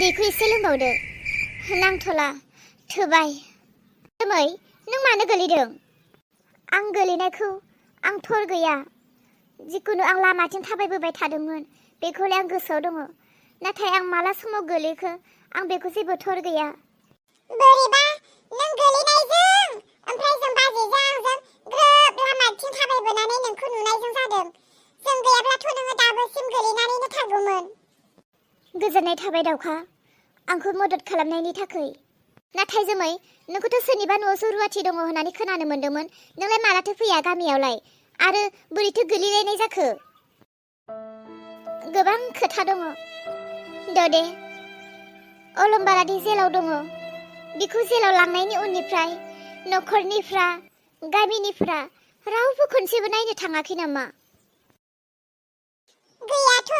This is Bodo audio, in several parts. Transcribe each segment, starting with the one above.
दैखौ एसे लोंबावदो नांथ'ला थोबाय जोमै नों मानो गोलैदों आं गोलैनायखौ आं थर गैया जिखुनु आं लामाथिं थाबायबोबाय थादोंमोन बेखौलाय आं गोसोआव दङ नाथाय आं माला समाव गोलैखो आं बेखौ जेबो थर गैया बोरैबा नों गोलैनायजों ओमफ्राय जों बाजैजों आंजों ग्रोब लामाथिं थाबायबोनानै नोंखौ नुनायजों जादों जों गैयाब्लाथ' नोङो दाबोसिम गोलैनानैनो थागौमोन गोजोननाय थाबाय दाउखा आंखौ मदद खालामनायनि थाखाय नाथाय जोमै नोंखौथ' सोरनिबा न'आवसो रुवाथि दङ होननानै खोनानो मोन्दोंमोन नोंलाय मालाथो फैया गामियावलाय आरो बोरैथो गोलैलायनाय जाखो गोबां खोथा दङ दे अलंबारादि जेलाव दङ बिखौ जेलाव लांनायनि उननिफ्राय न'खरनिफ्रा गामिनिफ्रा रावबो खनसेबो नायनो थाङाखै नामा गैयाथ'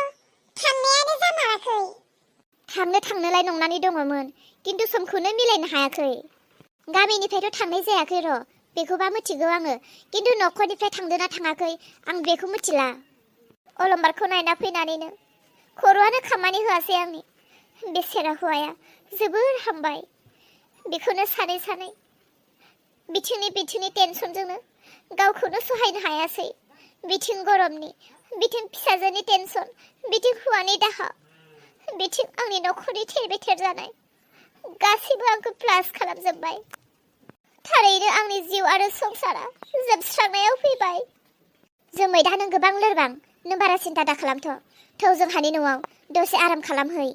थांनायानो जामाराखै थांनोलाय नंनानै दङमोन किन्तु समखौनो मिलायनो हायाखै गामिनिफ्रायथ' थांनाय जायाखै र' बेखौबा मिथिगौ आङो किन्तु न'खरनिफ्राय थांदोंना थाङाखै आं बेखौ मिथिला अलंबारखौ नायना फैनानैनो खर'आनो खामानि होआसै आंनि बेसेरा हौवाया जोबोर हामबाय बेखौनो सानै सानै बिथिंनि टेनसनजोंनो गावखौनो सहायनो हायासै बिथिं गरमनि बिथिं फिसाजोनि टेनसन बिथिं हौवानि दाहा बिथिं आंनि न'खरनि थेर बेथेर जानाय गासैबो आंखौ प्लास खालामजोब्बाय थारैनो आंनि जिउ आरो संसारा जोबस्रांनायाव फैबाय जोमै दा नों गोबां लोरबां नों बारा सिन्था दा खालामथ' थौ जोंहानि न'आव दसे आराम खालामहै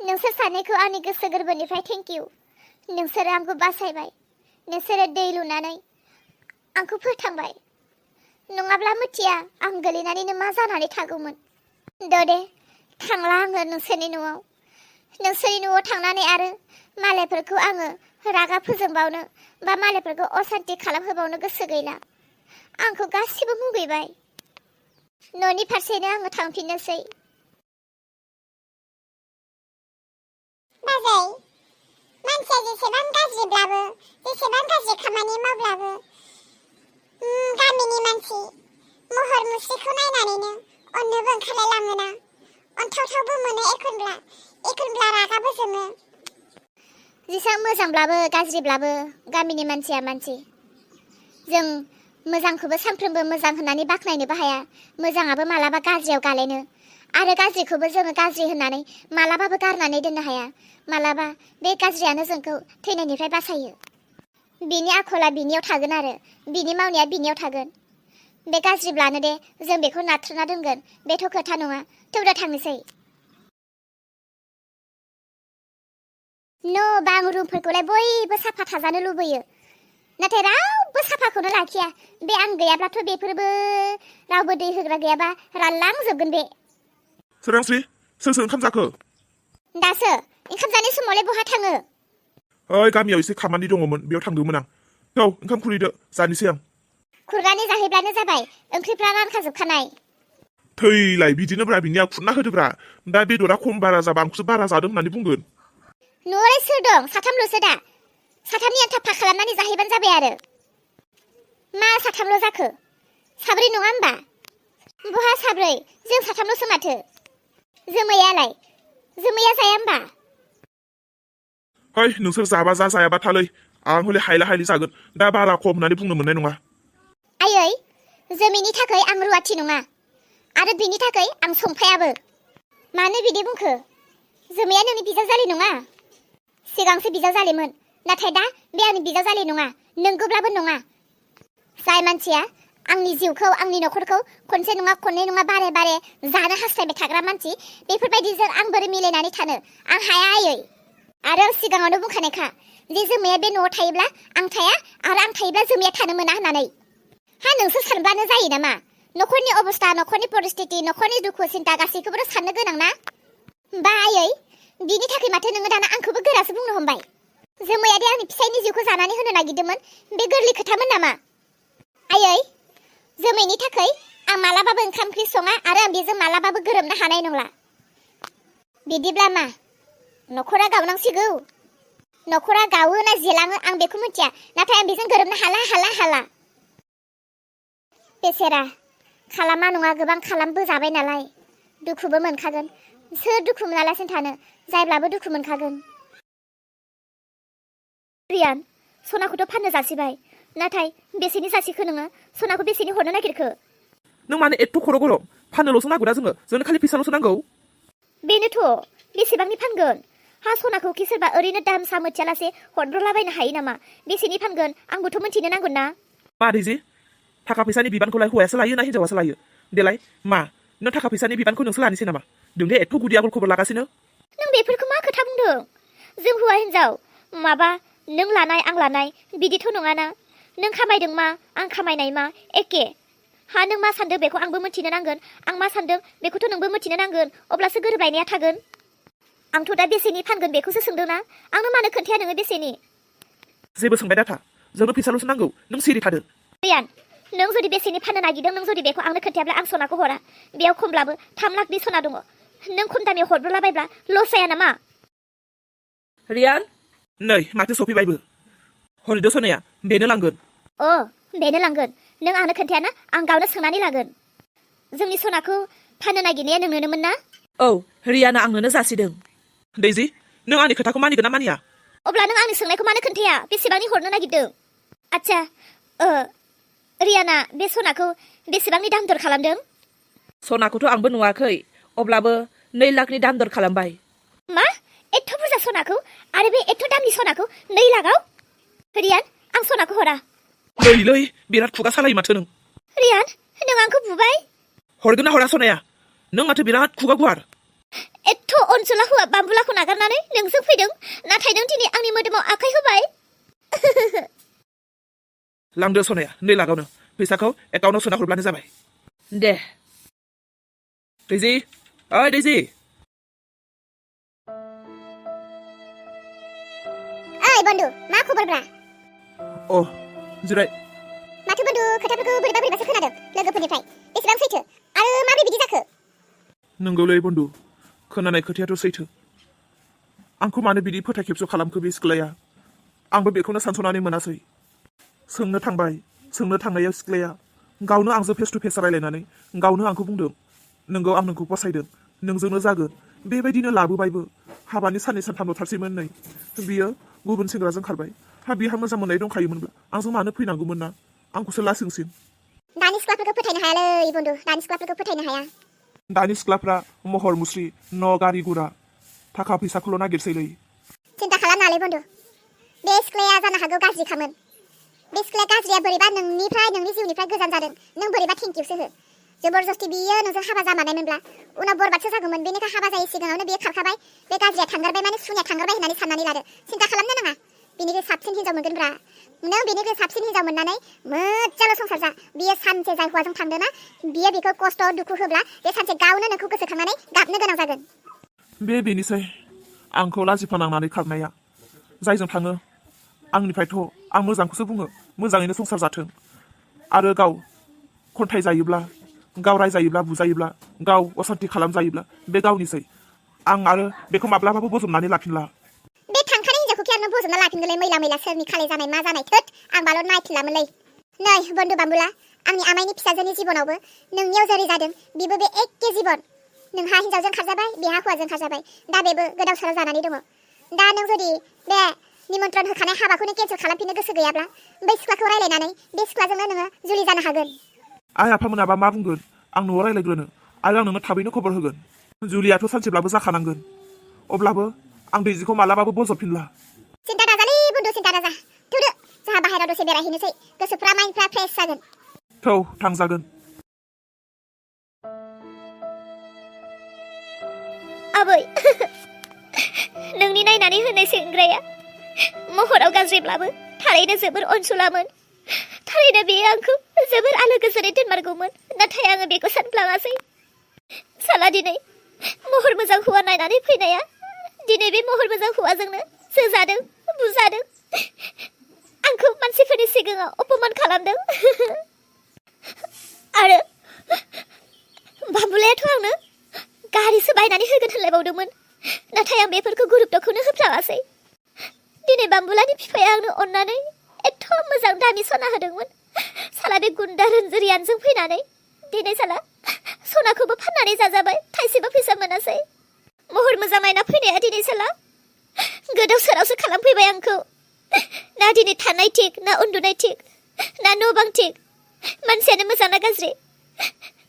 नोंसोर सानैखौ आंनि गोसो गोरबोनिफ्राय थेंक इउ नोंसोरो आंखौ बासायबाय नोंसोरो दै लुनानै आंखौ फोथांबाय नङाब्ला मिथिया आं गोलैनानैनो मा जानानै थागौमोन दे थांला आङो नोंसोरनि न'आव थांनानै आरो मालायफोरखौ आङो रागा फोजोंबावनो बा मालायफोरखौ असान्ति खालामहोबावनो गोसो गैला आंखौ गासिबो मुगैबाय न'नि फारसेनो आङो थांफिननोसै बाजै मानसिया जेसेबां गाज्रि खामानि मावब्लाबो गामिनि मानसि महर मुस्रिखौ नायनानैनो अननोबो ओंखारलायलाङोना अनथावथावबो मोनो एखनब्ला रागाबो जोङो जेसां मोजांब्लाबो गाज्रिब्लाबो गामिनि मानसिया मानसि जों मोजांखौबो सानफ्रोमबो मोजां होननानै बाख्नायनोबो हाया मोजाङाबो मालाबा गाज्रियाव गालेनो आरो गाज्रिखौबो जोङो गाज्रि होननानै मालाबाबो गारनानै दोननो हाया मालाबा बे गाज्रियानो जोंखौ थैनायनिफ्राय बासायो बिनि आखला बिनियाव थागोन आरो बिनि मावनाया बिनियाव थागोन बे गाज्रिब्लानो दे जों बेखौ नाथ्रोना दोनगोन बेथ' खोथा नङा थौदा थांनोसै न' बां रुमफोरखौलाय बयबो साफा थाजानो लुबैयो नाथाय रावबो साफाखौनो लाखिया बे आं गैयाब्लाथ' बेफोरबो रावबो दै होग्रा गैयाबा रानलांजोबगोन बे सोरांस्रि सोर ओंखाम जाखो दासो ओंखाम जानाय समावलाय बहा थाङो ओइ गामियाव एसे खामानि दङमोन बेयाव थांदोंमोन आं औ ओंखाम खुरैदो जानोसै आं खुरनानै जाहैब्लानो जाबाय ओंख्रिफ्रा रानखाजोबखानाय थैलाय बिदिनोब्रा बिनिया खुरना होदोब्रा दा बेदरा खम बारा जाबा आंखौसो बारा जादों होननानै बुंगोन न'आवलाय सोर दं साथामल'सो दा साथामनि आन्था फा खालामनानै जाहैबानो जाबाय आरो मा साथामल' जाखो साब्रै नङा होमबा बहा साब्रै जों साथामल'सो माथो जोमैया जाया होमबा है नोंसोर जाबा जा जायाबा थालै आं हले हायला हायलि जागोन दा बारा खम होननानै बुंनो मोननाय नङा आयै जोमैनि थाखाय आं रुवाथि नङा आरो बिनि थाखाय आं संफायाबो मानो बिदि बुंखो जोमैया नोंनि बिजावजालि नङा सिगांसो बिजावजालिमोन नाथाय दा बे आंनि बिजावजालि नङा नंगौब्लाबो नङा जाय मानसिया आंनि जिउखौ आंनि न'खरखौ खनसे नङा खननै नङा बारे बारे जानो हास्थायबाय थाग्रा मानसि बेफोरबायदिजों आं बोरै मिलायनानै थानो आं हाया आयै आरो सिगाङावनो बुंखानायखा जे जोमैया बे न'आव थायोब्ला आं थाया आरो आं थायोब्ला जोमैया थानो मोना होननानै हा नोंसोर सानब्लानो जायो नामा न'खरनि अबस्था न'खरनि परिस्थिति न'खरनि दुखु सिन्ता गासैखौबो साननो गोनां ना बा आयै बिनि थाखाय माथो नोङो दाना आंखौबो गोरासो बुंनो हमबाय जोमैया दे आंनि फिसायनि जिउखौ जानानै होनो नागिरदोंमोन बे गोरलै खोथामोन नामा आयै जोमैनि थाखाय आं मालाबाबो ओंखाम ओंख्रि सङा आरो आं बेजों मालाबाबो गोरोबनो हानाय नंला बिदिब्ला मा न'खरा गावनांसिगौ न'खरा गावो ना जिलाङो आं बेखौ मिथिया नाथाय आं बेजों गोरोबनो हाला बेसेरा खालामा नङा गोबां खालामबो जाबाय नालाय दुखुबो मोनखागोन सोर दुखु मोनालासिनो थानो जायब्लाबो दुखु मोनखागोन रियान सनाखौथ' फाननो जासिबाय नाथाय बेसेनि जासिखो नोङो सनाखौ बेसेनि हरनो नागिरखो नों मानो एथ' खर' गरम फाननोल'सो नांगौ दा जोंनो खालि फैसाल'सो नांगौ बेनोथ' बेसेबांनि फानगोन हा सनाखौ कि सोरबा ओरैनो दाम सा मोथियालासे हरब्रलाबायनो हायो नामा बेसेनि फानगोन आंबोथ' मिथिनो नांगोन ना मा दैजि थाखा फैसानि बिबानखौलाय हौवायासो लायो ना हिन्जावासो लायो देलाय मा नों थाखा फैसानि बिबानखौ नोंसो लानोसै नामा नोंदे एथ' गुदि आगल खबर लागासिनो नों बेफोरखौ मा खोथा बुंदों जों हौवा हिन्जाव माबा नों लानाय आं लानाय बिदिथ' नङाना नों खामायदों मा आं खामायनाय मा एखे हा नों मा सानदों बेखौ आंबो मिथिनो नांगोन आं मा सानदों बेखौथ' नोंबो मिथिनो नांगोन अब्लासो गोरोबलायनाया थागोन आंथ' दा बेसेनि फानगोन बेखौसो सोंदोंना आंनो मानो खोन्थाया नोङो बेसेनि जेबो सोंबाय दाथा जोंनो फैसाल'सो नांगौ नों सिरि थादो रियान नों जुदि बेसेनि फाननो नागिरदों नों जुदि बेखौ आंनो खोन्थायाब्ला आं सनाखौ हरा बेयाव खमब्लाबो 3 लाखनि सना दङ नों खम दामियाव हरब्रलाबायब्ला लस जाया नामा रियान नै माथो सफैबायबो हरदो सनाया बेनो लांगोन अ बेनो लांगोन नों आंनो खोन्थायाना आं गावनो सोंनानै लागोन जोंनि सनाखौ फाननो नागिरनाया नोंनोमोन ना औ रियाना आंनोनो जासिदों दैजि नों आंनि खोथाखौ मानिगोन ना मानिया अब्ला नों आंनि सोंनायखौ मानो खोन्थाया बेसेबांनि हरनो नागिरदों आच्छा रियाना बे सनाखौ बेसेबांनि दाम दर खालामदों सनाखौथ' आंबो नुवाखै अब्लाबो 2 लाखनि दाम दर खालामबाय मा एथ' बुरजा सनाखौ आरो बे एथ' दामनि सनाखौ 2 लाखआव रियान आं सनाखौ हरा लै बिराद खुगा सालायो माथो नों रियान नों आंखौ बुबाय हरगोन ना हरा सनाया नों माथो बिराद खुगा गुवार एथ' अनसुला हौवा बाम्बुलाखौ नागारनानै नोंजों फैदों नाथाय नों दिनै आंनि मोदोमाव आखाइ होबाय लांदो सनाया 2 लाखआवनो फैसाखौ एकाउन्टाव सोना हरब्लानो जाबाय दे दैजि ओइ दैजि ओइ बन्दु मा खबरब्रा अ जिराय माथो बन्दु खोथाफोरखौ बोरैबा बोरैबासो खोनादों लोगोफोरनिफ्राय बेसेबां सैथो आरो माबोरै बिदि जाखो नंगौलै बन्दु खोनानाय खोथायाथ' सैथो आंखौ मानो बिदि फोथाय खेबस' खालामखो बे सिख्लाया आंबो बेखौनो सानस'नानै मोनासै सोंनो थांनायाव सिख्लाया गावनो आंजों फेस टु फेस रायलायनानै गावनो आंखौ बुंदों नोंगौ आं नोंखौ फसायदों नोंजोंनो जागोन बेबायदिनो लाबोबायबो हाबानि 2 सानथामल' थारसैमोन नै बियो गुबुन सेंग्राजों खारबाय बिहा मोजां मोननाय दंखायोमोनब्ला आंजों मानो फैनांगौमोन ना आंखौसो लासिंसिन दानि सिख्लाफोरखौ फोथायनो हायालै बन्दु दानि सिख्लाफोरखौ फोथायनो हाया दानि सिख्लाफ्रा महर मुस्रि न' गारि गुरा थाखा फैसाखौल' नागिरसैलै सिन्था खालामनाङालै बन्दु बे सिख्लाया जानो हागौ गाज्रिखामोन बे सिख्लाया गाज्रिया बोरैबा नोंनि जिउनिफ्राय गोजान जादों नों बोरैबा थेंकिउसो हो जबरदस्ति बियो नोंजों हाबा जामारनायमोनब्ला उनाव बरबादसो जागौमोन बेनिखाय हाबा जायै सिगाङावनो बियो खारखाबाय बे गाज्रिया थांगारबाय माने सुनिया थांगारबाय होननानै साननानै लादो सिन्था खालामनो नाङा बेनिख्रुइ साबसिन हिन्जाव मोनगोनब्रा नों बेनिख्रुइ साबसिन हिन्जाव मोननानै मोजांल' संसार जा बियो सानसे जाय हौवाजों थांदोंना बियो बेखौ खस्थ' दुखु होब्ला बे सानसे गावनो नोंखौ गोसोखांनानै गाबनो गोनां जागोन बेनिसै आंखौ लाजिफोनांनानै खारनाया जायजों थाङो आंनिफ्रायथ' आं मोजांखौसो बुङो मोजाङैनो संसार जाथों आरो गाव खन्थाइ जायोब्ला गाव रायजायोब्ला बुजायोब्ला गाव असान्ति खालामजायोब्ला बे गावनिसै आं आरो बेखौ माब्लाबाबो बजबनानै लाफिनला बे थांखानाय हिन्जावखौ खि आरो बजबना लाफिनगोनलै मैला सोरनि खालाय जानाय मा जानाय थोद आं बाल' नायफिनलामोनलै नै बन्दु बाम्बुला आंनि आमाइनि फिसाजोनि जिबनावबो नोंनियाव जेरै जादों बिबो बे एखे जिबन नोंहा हिन्जावजों खारजाबाय बेहा हौवाजों खारजाबाय दा बेबो गोदाव सोराव जानानै दङ दा नों जुदि बे निमन्त्रन होखानाय हाबाखौनो केन्सेल खालामफिननो गोसो गैयाब्ला बै सिख्लाखौ रायलायनानै बे सिख्लाजोंनो नोङो जुलि जानो हागोन आइ आफामोनाबा मा बुंगोन आं न'आव रायलायग्रोनो आरो आं नोंनो थाबैनो खबर होगोन जुलियाथ' सानसेब्लाबो जाखानांगोन अब्लाबो आं दैजिखौ मालाबाबो बजबफिनला सिन्था दाजालै बन्दु सिन्था दाजा थुदो जोंहा बाहेरायाव दसे बेरायहैनोसै गोसोफ्रा माइन्डफ्रा फ्रेस जागोन थौ थांजागोन आबै नोंनि नायनानै होनाय सेंग्राया महराव गाज्रिब्लाबो थारैनो जोबोर अनसुलामोन थारैनो बेयो आंखौ जोबोर आलो गोजोनै दोनमारगौमोन नाथाय आङो बेखौ सानफ्लाङासै साला दिनै महर मोजां हौवा नायनानै फैनाया दिनै बे महर मोजां हौवाजोंनो जोजादों बुजादों आंखौ मानसिफोरनि सिगाङाव अपमान खालामदों आरो बाम्बुलायाथ' आंनो गारिसो बायनानै होगोन होनलायबावदोंमोन नाथाय आं बेफोरखौ गुरुत्वखौनो होफ्लाङासै दिनै बाम्बुलानि बिफाया आंनो अननानै एथ' मोजां दामि सना होदोंमोन साला बे गुन्दा महर मोजां नायना फैनाया दिनै साला गोदाव सोरावसो खालामफैबाय आंखौ ना दिनै थानाय थिग ना उन्दुनाय थिग ना न' बां थिग मानसियानो मोजां ना गाज्रि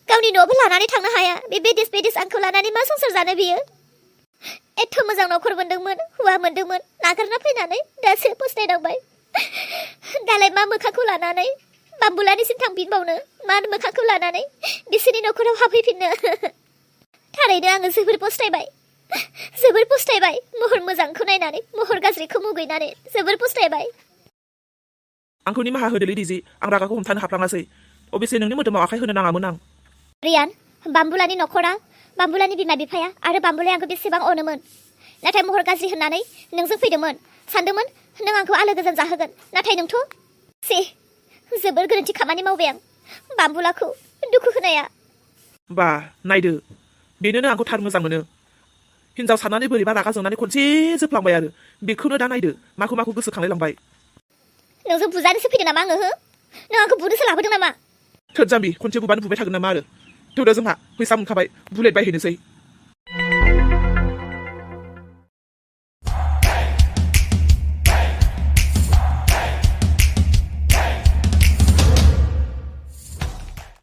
गावनि न'आवबो लानानै थांनो हाया बे बेदिस आंखौ लानानै मा संसार जानो बियो एथ' मोजां न'खर मोनदोंमोन हौवा मोनदोंमोन नागारना फैनानै दासो फस्थायनांबाय दालाय मा मोखांखौ लानानै बाम्बुलानिसिम थांफिनबावनो मा मोखांखौ लानानै बिसोरनि न'खराव हाबफैफिननो थारैनो आङो जोबोर फस्थायबाय महर मोजांखौ नायनानै महर गाज्रिखौ मुगैनानै जोबोर फस्थायबाय आंखौ निमाहा होदोलै दिजि आं रागाखौ हमथानो हाफ्लाङासै अबेसे नोंनि मोदोमाव आखाइ होनो नाङामोन आं रियान बाम्बुलानि न'खरा बाम्बुलानि बिमा बिफाया आरो बाम्बुलाया आंखौ बेसेबां अनोमोन नाथाय महर गाज्रि होननानै नोंजों फैदोंमोन सानदोंमोन नों आंखौ आलो गोजोन जाहोगोन नाथाय नोंथ' जोबोर गोरोन्थि खामानि मावबाय आं बाम्बुलाखौ दुखु होनाया बा नायदो बेनोनो आंखौ थार मोजां मोनो हिनजाव साननानै बोरैबा रागा जोंनानै खनसे जोफ्लांबाय आरो बेखौनो दा नायदो माखौ गोसोखांलायलांबाय नोंजों बुजानोसो फैदों नामा आङो हो नों आंखौ बुनोसो लाबोदों नामा थोद जाम्बि खनसे बुबानो बुबाय थागोन नामा आरो थौदो जोंहा फैसा मोनखाबाय बुलेट बायहैनोसै